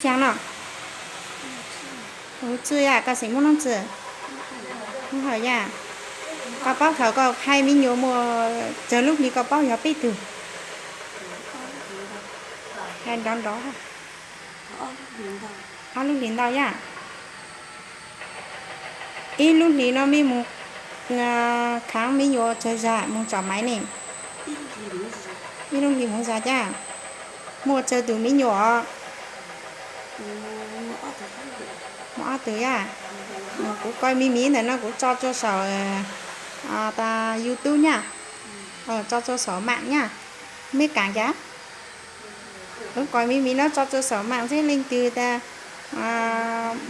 Xyaa no. Huv Txwj yaj, koj xeem Moob Noob Txwj. Hawm yaj. Koj paub thaum koj hais me nyuam muaj tsawg lub hli koj paub yog peb tug? Hais nrov nrov. Ob lub hlis ntau yaj. Ib lub hlis no mej mus khaav me nyuam tsawg zag mus tsom maiv ne? Ib lub hlis mus zag caj. Muaj tsawg tus me nyuam? Muaj ob tug yaj. Kuv koi me miv ntawm no kuv tso tsua saum tas YouTube nyaj. Tso tsua saum maam nyaj. Mej kaam cas? Kuv koi me miv no tso tsua saum maam xwb, leej twg tas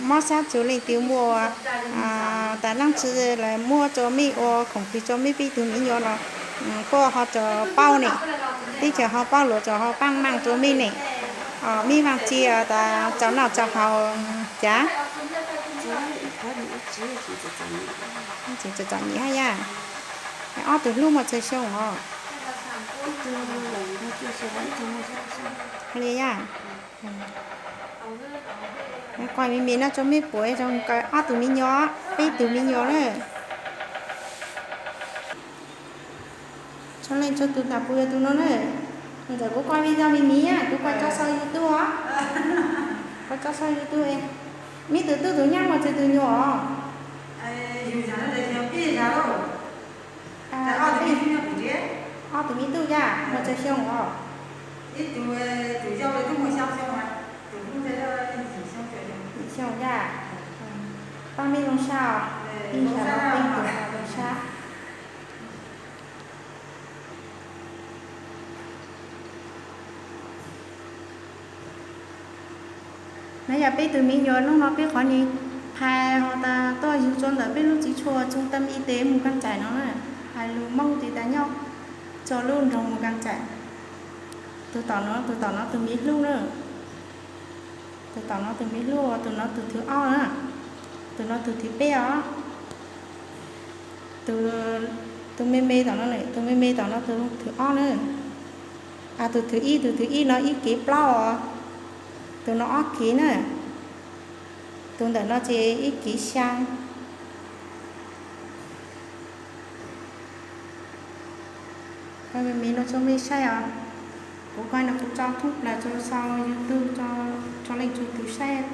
mob sab txug, leej twg muaj tas leej twg los muab rua mej ua khoom twg rua mej peb tug me nyuam los puab ho rua paub ne. Teb chaws ho paub luag rua ho paab maaj rua mej ne. Mej vaaj tsi tas tsaus noj tsaus haus cas? Tseem txom nyem hab yaj. Ob tug hlub muaj tsawg xyoo os? Li yaj. Koj me me no rua mej puam zoo kawg, ob tug me nyuam, peb tug me nyuam na. Tso leej tso tug tas puas yog tug no na. Ntawm kuv koi video me me, kuv koi tso sau YouTube os. Koi tso sau YouTube. Mej tug tub tug nyab muaj tsawg tug nyuam os? Ob tug me tub yaj, muaj tsawg xyoo os? Yim xyoo yaj. Pab mej zoo sab os, ib zag los peb tug zoo sab. No yog peb tug me nyuam, hnub no peb qhov ni phais ho tas tuaj yug rua ntawm peb lub txiv tshuaj Trung tâm Y tế Mù Cang Chải no na, hais lus Moob tes tas nyob rua lub nroog Mù Cang Chải. Tus tom no, tus tom no tus me hlub na. Tus tom no tus me hlub, tus no tus thib ob na. Tus no tus thib peb os. Tus me me tom no, tus me me tom no tus thib ob na. Tus thib ib, tus thib ib no ib kev plaub os. Tus no ob kev na. Tus ntawm no ces ib kev xyaa. Me no rua mej saib os. Kuv koi no kuv tso thoob plaws rua sau YouTube rua leej tso tug saib.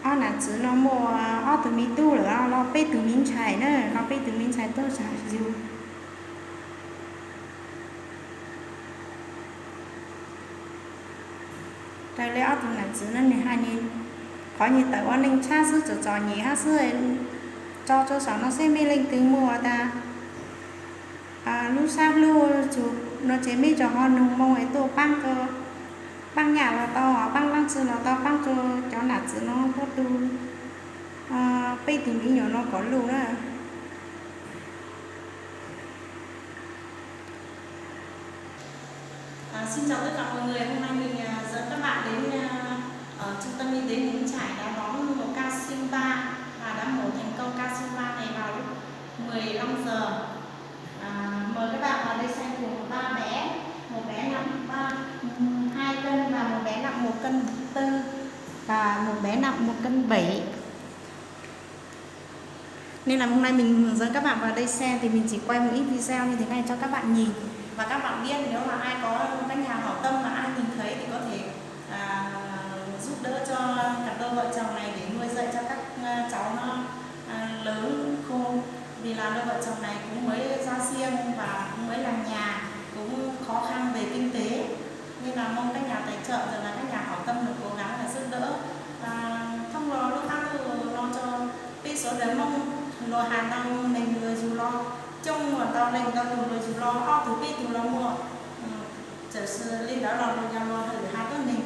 Ob nam txiv no muaj ob tug me tub lawm los peb tug me ntxhais na, los peb tug me ntxhais tuaj zam yug. Raws li ob tug nam txiv no nwg hais, qhov nwg tawm ua neej tshab xwb, txom txom nyem hab xwb. Tso rua saum no seb mej leej twg muaj tas lub sab hlub txug no ces mej rov ho noog moo es tuaj paab, paab nyaj los tau, paab leej twg los tau, paab rua cov nam txiv no puab tu peb tug me nyuam no kom lug na. À, xin chào tất cả mọi người, hôm nay mình à, dẫn các bạn đến à, ở trung tâm y tế Mù Cang Chải đã đón một ca sinh ba và đã mổ thành công ca sinh ba này vào lúc mười lăm giờ. À, mời các bạn vào đây xem cùng ba bé, một bé nặng ba hai cân và một bé nặng một cân tư và một bé nặng một cân bảy. Nên là hôm nay mình hướng dẫn các bạn vào đây xem thì mình chỉ quay một ít video như thế này cho các bạn nhìn. Và các bạn biết nếu mà ai có các nhà hảo tâm mà ai nhìn thấy thì có thể à, giúp đỡ cho cặp đôi vợ chồng này để nuôi dạy cho các à, cháu nó à, lớn khôn. Vì là đôi vợ chồng này cũng mới ra riêng và cũng mới làm nhà, cũng khó khăn về kinh tế. Nên là mong các nhà tài trợ rồi là các nhà hảo tâm được cố gắng là giúp đỡ à, thông qua lub qab lug no cho peb sawv daws Moob luag has ntau neeg luag yug los coob, muaj ntau leej ntau tug luag yug los ob tug peb tug los muaj. Txawm li ntawd los luag yog luag hwm has tuab neeg